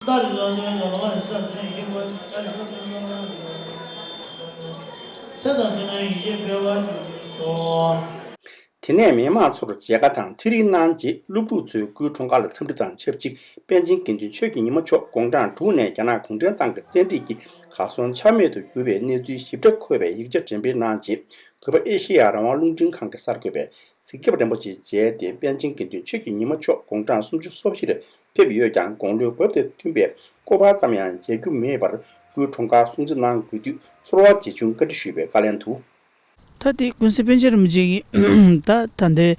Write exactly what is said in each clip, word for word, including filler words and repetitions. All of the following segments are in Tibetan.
དེ་ནས་མི་མང་ཚོར་མཇལ་ཁ་དང་ཚན་རིག་གནང་རྗེས། སློབ་ཕྲུག་ཚོས་སྐུའི་འཁྲུངས་སྐར་ལ་འཚམས་འདྲི་དང་ཆབས་ཅིག་པཎ་ཆེན་དགེ་འདུན་ཆོས་ཀྱི་ཉི་མ་མཆོག་དགུང་གྲངས་དྲུག་ནས་རྒྱ་ནག་གུང་ཁྲན་ཏང་གི་བཙན་ཁྲིད་ཀྱིས་གར་སོང་ཆ་མེད་དུ་གྱུར་བའི་གནས་ཚུལ་ཞིབ་ཕྲ་འཁོད་པའི་ཡིག་ཆ་འགྲེམས་སྤེལ་གནང་རྗེས། གུས་པ་ཨེ་ཤེ་ཡ་རང་དབང་རླུང་འཕྲིན་ཁང་གི་གསར་འགོད་པས་གཟིགས་རྒྱབ་རིན་པོ་ཆེ་མཇལ་ཏེ། པཎ་ཆེན་དགེ་འདུན་ཆོས་ཀྱི་ཉི་མ་མཆོག་དགུང་གྲངས་སུམ་ཅུ་སོ་བཞིར་ཕེབས་ཡོད་ཀྱང་། དགུང་ལོའི་བབ་དེར་མཐུན་པའི་སྐུ་པར་ཙམ་ཡང་མཇལ་རྒྱུ་མེད་པར། སྐུའི་འཁྲུངས་སྐར་སྲུང་བརྩི་གནང་དགོས་དུས་ཚོར་བ་ཇེ་ཆུང་བཀའ་འདྲི་ཞུས་པའི་བཀའ་ལན་དུ། ད་དེ་ཀུན་གཟིགས་པཎ་ཆེན་རིན་པོ་ཆེ་གིས་ད་ད་ལྟའི་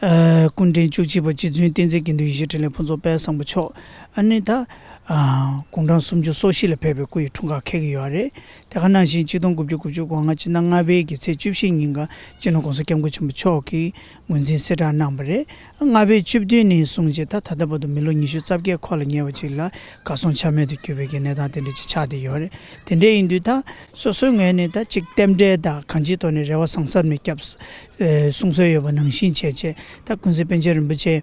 ཨ་སྐུ་ཕྲེང་བཅུ་གཅིག་པ་རྗེ་བཙུན་བསྟན་འཛིན་དགེ་འདུན་ཡེ་ཤེས་འཕྲིན་ལས་ཕུན་ཚོགས་དཔལ་བཟང་པོ་མཆོག་ཨ་ནི་ད་ཨ་དགུང་གྲངས་སུམ་ཅུ་སོ་བཞི་ལ་ཕེབས་པའི་སྐུ་ཡི་འཁྲུངས་སྐར་འཁེལ་གྱི་ཡོད་རེད། དེ་ག་ནང་བཞིན་གཅིག་སྟོང་དགུ་བརྒྱ་དགུ་བཅུ་གོ་ལྔ་སྤྱི་ཟླ་ལྔ་པའི་གི་ཚེས་བཅུ་བཞི་ཉིན་ཀ་སྤྱི་ནོར་༸གོང་ས་༸སྐྱབས་མགོན་ཆེན་པོ་མཆོག་གིས་ངོས་འཛིན་གསལ་བསྒྲགས་གནང་བ་རེད། ལྔ་པའི་བཅུ་བདུན་ནས་བཟུང་བྱས་ད་ད་ལྟ་བར་དུ་མི་ལོ་ཉི་ཤུ་རྩ་བརྒྱད་འཁོར་ལ་ཉེ་བ་ཅིག་ལ་གར་སོང་ཆ་མེད་དུ་གྱུར་བའི་གི་གནས་སྟངས་དེ་འདྲ་ཅིག་ཆགས་བསྡད་ཡོད་རེད། དེ་འདྲ་ཡིན་དུས་ད་སོ་སོའི་ངོས་ནས་ད་ཅིག་རྟེན་འབྲེལ་དང་གང་ཅིའི་ཐོག་ནས་རེ་བ་བཟང་ས་ནས་སྐྱབས་སུ་གསུང་སྲོལ་ཡོད་པ་ནང་བཞིན་བྱས་བྱས། ད་ཀུན་གཟིགས་པཎ་ཆེན་རིན་པོ་ཆེ་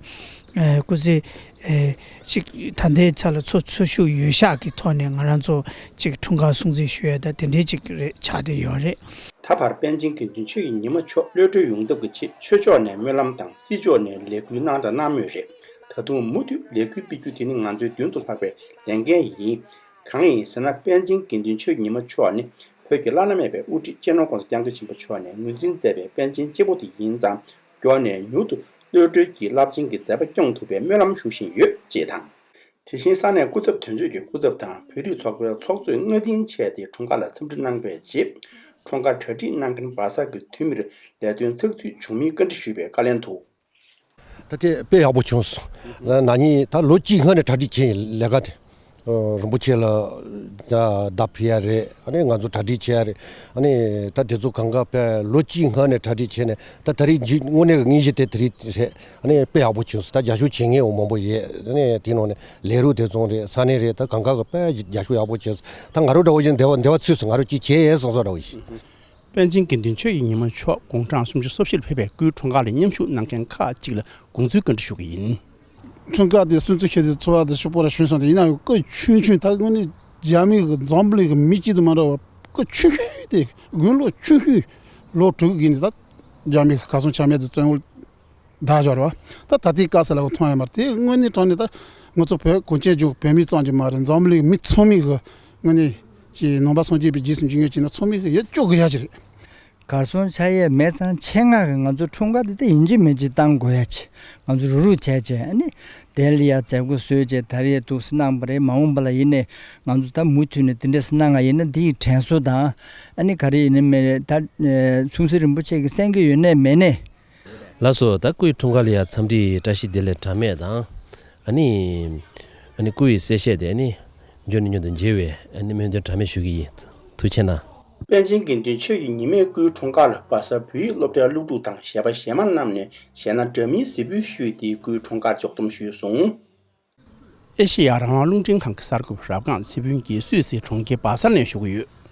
ཨ་སྐུ་ཚེ་ཨ་ཅིག་ད་ལྟའི་ཆ་ལ་འཚོ་འཚོ་བཞུགས་ཡོད་ཤག་གི་ཐོག་ནས་ང་རང་ཚོ་ཅིག་འཁྲུངས་སྐར་སྲུང་བརྩི་ཞུ་ཡས་ད་དེ་འདྲའི་ཅིག་རེད་ཆགས་བསྡད་ཡོད་རེད། ད་བར་པཎ་ཆེན་དགེ་འདུན་ཆོས་ཀྱི་ཉི་མ་མཆོག་གློད་གྲོལ་ཡོང་ཐབས་ཀྱི་ཆེད་ཆོས་ཕྱོགས་ནས་སྨོན་ལམ་དང་སྲིད་ཕྱོགས་ནས་ལས་འགུལ་གནང་དང་གནང་མུས་རེད། ད་དུང་མུ་མཐུད་ལས་འགུལ་སྤེལ་རྒྱུ་དེ་ནི་ང་ཚོའི་མདུན་དུ་ལྷགས་པའི་ལས་འགན་ཡིན། གང་ཡིན་ཟེར་ན། པཎ་ཆེན་དགེ་འདུན་ཆོས་ཀྱི་ཉི་མ་མཆོག་ནི་བོད་ཀྱི་བླ་ན་མེད་པའི་དབུ་ཁྲིད་སྤྱི་ནོར་༸གོང་ས་༸སྐྱབས་མགོན་ཆེན་པོ་མཆོག་ནས་ངོས་འཛིན་མཛད་པའི་པཎ་ཆེན་གཅིག་པོ་དེ་ཡིན་ཙང་། མགྱོགས་ནས་མྱུར་དུ་གློད་གྲོལ་གྱི་རླབས་ཆེན་གྱི་མཛད་པ་སྐྱོང་ཐུབ་པའི་སྨོན་ལམ་ཞུ་བཞིན་ཡོད་ཅེས་དང་། དེ་བཞིན་ས་གནས་སྐུ་ཚབ་དོན་གཅོད་ཀྱི་སྐུ་ཚབ་དང་བོད་རིགས་ཚོགས་པའི་ཚོགས་གཙོས་སྔ་རྟིང་བྱས་ཏེ་འཁྲུངས་སྐར་ལ་འཚམས་འདྲི་གནང་བའི་རྗེས། འཁྲུངས་སྐར་གྲ་སྒྲིག་གནང་མཁན་བར་གསར་གྱི་འཐུས་མིར་ལས་དོན་ཚགས་ཚུད་བྱུང་མིན་བཀའ་འདྲི་ཞུས་པའི་བཀའ་ལན་དུ། ད་ལྟའི་དཔེ་ཡག་པོ་བྱུང་སོང་། ན་ནིང་ད་ལོ་གཅིག་སྔ་ནས་གྲ་སྒྲིག་བྱས་ཡིན་ལས་ཀ་དེ། ཨ་རིན་པོ་ཆེ་ལ་ད་བརྡ་ཕུལ་ཡ་རེད། ཨ་ནི་ང་ཚོ་གྲ་སྒྲིག་བྱེད་ཡ་རེད། ཨ་ནི་ད་དེ་ཚོ་གང་ག་དཔེ་ལོ་གཅིག་སྔ་ནས་གྲ་སྒྲིག་བྱས་ནས་ད་ད་རེས་མཇུག་དངོས་གནས་ཀྱི་དངོས་གཞི་དེ་དེ་རེད་རེད། ཨ་ནི་དཔེ་ཡག་པོ་བྱུང་སོང་། ད་རྒྱབ་སྐྱོར་བྱེད་མཁན་འོ་མང་པོ་ཡོད། ཨ་ནི་དེ་ནང་ནས་ལས་རོགས་དེ་ཚོ་རེད། ས་གནས་རེད། ད་གང་ག་གི་དཔེ་རྒྱབ་སྐྱོར་ཡག་པོ་བྱུང་སོང་། ད་ང་རང་འདྲ་བོ་ཞིག་འདི་བ་འདི་བ་ཚུད་སོང་། ང་རང་ཅིག་བྱས་ཡས་སོང་སོང་འདྲ་བོ་ཞིག་པཎ་ཆེན་དགེ་འདུན་ཆོས་ཀྱི་ཉི་མ་མཆོག་དགུང་གྲངས་སུམ་ཅུ་སོ་བཞི་ལ་ཕེབས་པའི་སྐུའི་འཁྲུངས་སྐར་ལ་མཉམ་ཞུགས་གནང་མཁན་ཁག་ཅིག་ལ་དགོངས་ཚུལ་བཀའ་འདྲི་ཞུ་གི་ཡིན། འཁྲུངས་སྐར་དེ་སྲུང་བརྩི་བྱེད་དུས་ཚོར་བ་དང་ཕྱུག་པོ་ར་ཞུན་སོང་སྟེ། ཡིན་ནའང་སྐུ་ཆུང་ཆུང་ད་དངོས་གནས་རྒྱ་མི་གི་འཛམ་བུ་གླིང་གི་མི་གཅིག་དང་མ་འདྲ་བ། སྐུ་ཆུང་ཤོས་དེ་དགུང་ལོ་ཆུང་ཤོས་ལོ་དྲུག་གི་ནི་ད་རྒྱ་མི་གི་གར་སོང་ཆ་མེད་དུ་བཙོན་འོག་བདག་འབྱོར་བ། ད་ད་ལྟའི་སྐབས་སུ་ལ་མཐོང་ཡོད་མ་རེད། དེ་དངོས་གནས་དྲང་གནས་ད་ང་ཚོ་བོད་གངས་ཅན་ལྗོངས་བོད་མི་ཙམ་གྱི་མ་རེད། འཛམ་བུ་གླིང་མི་ཚང་མའི་གི་དངོས་གནས་ཀྱི་ནང་པ་སངས་རྒྱས་པའི་རྗེས་སུ་འཇུག་མཁན་གྱི་ན་ཚང་མའི་གི་ཡིད་སྐྱོ་དགོས་ཡ་ཅིག་རེད། གར་སོང་ཆ་ཡས་མེད་ཙང་ཆེད་མངགས་ཀྱི་ང་ཚོ་འཁྲུངས་སྐར་དེ་ད་ཡིན་གཅིག་མིན་གཅིག་བཏང་དགོས་ཡ་ཅིག་ང་ཚོ་རུག་རུག་བྱས་བྱས་ཨ་ནི་དེ་ལ་ཡ་མཛད་སྒོ་བཟོས་བྱས་ད་རེས་འདུག་སེ་གནང་བ་རེད། མ་འོངས་པ་ལ་ཡིན་ནའི་ང་ཚོ་ད་མུ་མཐུད་ནས་དེ་འདྲས་སེ་གནང་ང་ཡིན་ན་འདི་ཡི་དྲན་གསོ་དང་ཨ་ནི་ག་རེ་ཡིན་ནའི་མེད་རེད། ད་ཨ་གསུང་སྲས་རིན་པོ་ཆེ་གི་གསན་གྱི་ཡོད་ནའི་མེད་ནའི། ལགས་སོ། ད་སྐུའི་འཁྲུངས་སྐར་ལ་ཡ་འཚམས་འདྲིའི་བཀྲ་ཤིས་བདེ་ལེགས་གྲངས་མེད་དང་། ཨ་ནི། ཨ་ནི་སྐུ་ཡི་གསལ་བཤད་དེ་ཨ་ནི། འབྱོར་ནས་མྱུར་དུ་མཇལ་བའི་ཨ་ནི་སྨོན་འདུན་གྲངས་མེད་ཞུ་གི་ཡིན། ཐུགས་རྗེ་གནང་། པཎ་ཆེན་དགེ་འདུན་ཆོས་ཀྱི་ཉི་མའི་སྐུའི་འཁྲུངས་སྐར་ལ་བར་གསར་བོད་ཡིག་སློབ་གྲྭའི་སློབ་ཕྲུག་དང་གཞས་པ་གཞས་མ་རྣམས་ནས་གཞས་སྣ་འདྲ་མིན་གཟིགས་འབུལ་ཞུས་ཏེ་སྐུའི་འཁྲུངས་སྐར་འཇོག་སྡོམ་ཞུས་སོང་། ཨེ་ཤེ་ཡ་རང་དབང་རླུང་འཕྲིན་ཁང་གི་གསར་འགོད་པ་རབ་སྒང་ཚེ་ཕུན་གྱིས་སུད་སི་གྲོང་ཁྱེར་བ་སལ་ནས་ཞུ་གི་ཡོད།